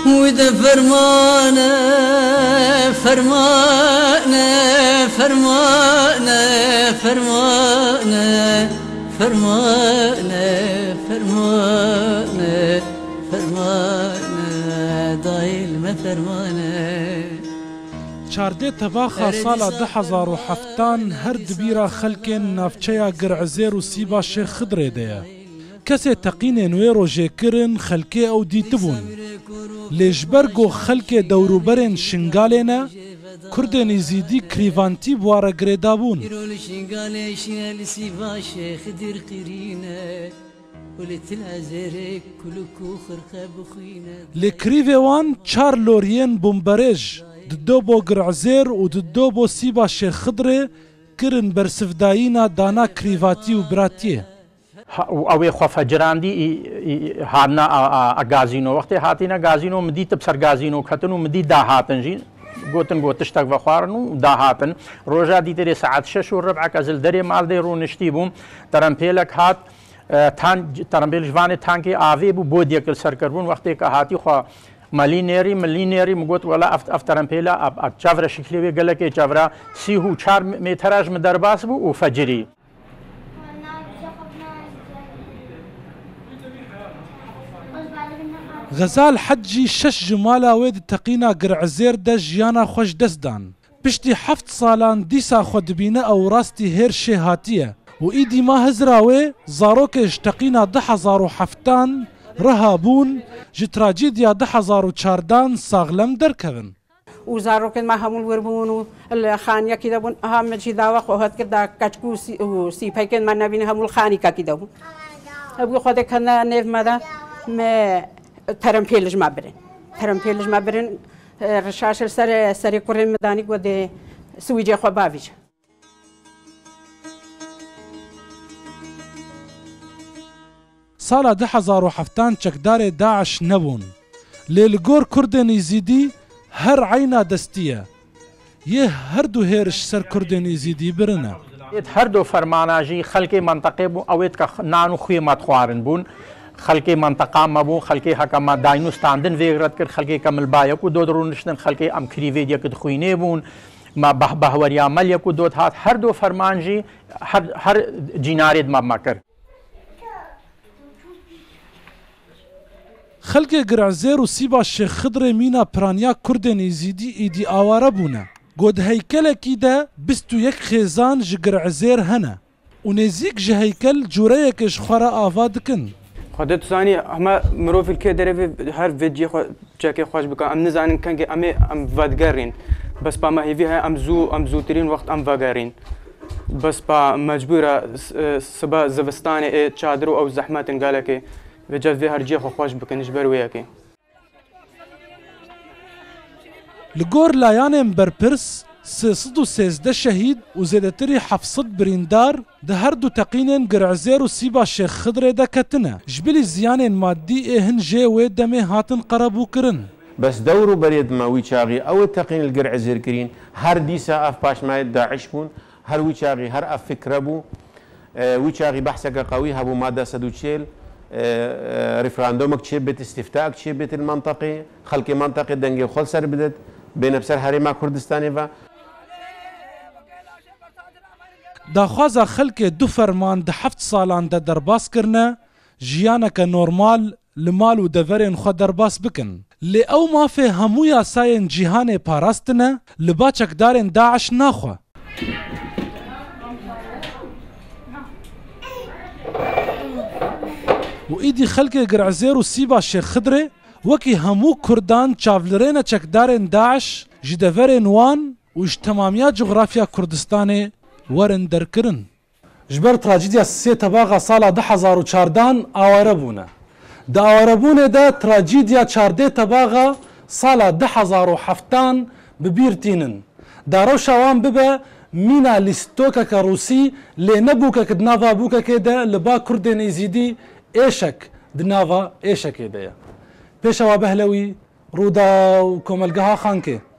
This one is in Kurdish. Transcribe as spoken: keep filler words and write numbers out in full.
Wî de fermane, fermane, fermane, fermane, fermane, fermane, fermane, dayîl me fermane. Çardê tebaxa sala du hezar û heftan her di bîra xelkên navçeya Girezêr û Sîba Şêx Xidrê de ye. Kesê teqînên wê rojê kirin, xelkê ew dîtibûn. Lê ji ber ku xelkê dewrûberên Şingalê ne, Kurdên Êzîdî krîvantî bi wa re girêdabûn. Îro li Şingalê şîne, li Sîva Şêx Xidir qirîne û li Til Ezêrê kuluk û xirqe bixwîne. Lê krîvê wan çar loriyên bomberêj di do bo Girezêr û di do bo Sîba Şêx Xidrê kirin bersivdayîna dana krîvatî û biratiyê. Ha, û ew ê xwe fecirandî, î, î, hatine a, a, a gazîno. Wextê hatîne gazîno, min dît bi ser gazîno ketin û min dît dahatin jî. Gotin, got, tiştek vexwarin û dahatin. Roja dîtirê saet şeş û ribek ez li derê mal de rûniştî bûm. Terempêlek hat, e, tan-, terempêl ji vanê tankê avê bû, bodiyek li ser kirbûn. Wextê ke hatî xwe melî nêrî, milî nêrî, min got, wela ev, ev terempêla, ev, ev çevre şiklê wê gelekê çevra sî û çar metera ji min derbas bû û fecirî. Xezal Hed jî şeş ji mala wê di teqîna Girezêr de jiyana xwe ji dest dan. Piştî heft salan dîsa xwe dibîne ew rastî hêrşê hatiye û îdî ma hizra wê zarokê ji teqîna du hezar û heftan riha bûn, ji trajîdya du hezar û çardan saxlem derkevin. û zarokên me hemû li wir bûn û li xaniyekî de bûn. Aha, min jî dawa xwe hat kir, da keçik û sî-, û sîpekên me nebîne, hemû li xanîkekî de bûn. Ew xwedê ketine nêv me de, me terempêl ji me birin. Terempêl ji me birin, e, rişaş li ser, serê kurê min danî, got dê siwîcê xwe bavîje. Sala du hezar û heftan çekdarê DAIŞ nebûn. Lê li gor Kurdên Êzîdî her eyna destî ye. Yê her du hêriş ser Kurdên Êzîdî birine. Êt her du fermana jî xelkê menteqê bûn, ew êt ke nan û xwê me dixwarin bûn. Xelkê menteqa me bûn, xelkê heke me dayn û standin vê re dikir, xelkê ke em li ba yek û dod rûniştin, xelkê em krîvê yek dixwînê bûn. Me beh-, behweriya me li yek û dod hat, her du ferman jî her, her cînarê di me me kir. Xelkê Girezêr û Sîba Şêx Xidrê mîna piraniya Kurdên Êzîdî êdî aware bûne. Got di heykelekî de bîst û yek xêzan ji Girezêr hene û nêzîk ji heykel cûreyekê ji xwe re ava dikin. Xwedê tu zanî, hema mirov li kê derê vê, her vê cihê xwe çekê xweş bike. Em nizanin kengê em ê em vedigerîn. Bes pa me hêvî heye, em zû, em zûtirîn wext em vegerîn. Bes pa mecbûr e, s-, e, sibe zivistanê ê çadir û ew zehmet in gelekê. Vêca vê her cihê xwe xweş bikin ji ber wê yekê. Li gor layanên berpirs, sê sed û sêzdeh şehîd û zêdetirî heft sed birîndar di her du teqînên Girezêr û Sîba Şêx Xidrê de ketine. Ji bilî ziyanên madî ê hin jê wê demê hatin qerebûkirin. Bes dewr û berê dima wî çaxî ew ê teqîn li Girezêr kirîn, her dîsa ev paşmayê DAIŞ bûn, her wî çaxî her ev fikre bû. E, wî çaxî behseke qewî hebû, made sed û çêl, e, e, referandumek çêbit, îstîftaek çêbit li menteqê, xelkê menteqê dengê xwe li ser bidit, bêne bi ser Herêma Kurdistanê ve. Daxwaza xelkê du ferman di heft salan de derbas kirine, jiyaneke normal li mal û deverên xwe derbas bikin. Lê ew mafê hemû yasayên cîhanê parastine, li ba çekdarên DAIŞ naxwe. Û îdî xelkê Girezêr û Sîba Şêx Xidrê wekî hemû Kurdan çavlirêne çekdarên DAIŞ ji deverên wan û ji temamiya cografya Kurdistanê werin derkirin. Ji ber trajîdya sê Tebaxa sala du hezar û çardan aware bûne. Di awarebûnê de trajîdya çardê Tebaxa sala du hezar û heftan bi bîr tînin. Da rewşa wan bibe mîna lîstokeke rûsî, lê ne bûkek di nava bûkekê de li ba Kurdên Êzîdî êşek di nava êşekê de ye. Pêşewa Behlewî, Rûdaw, Komelgeha Xankê.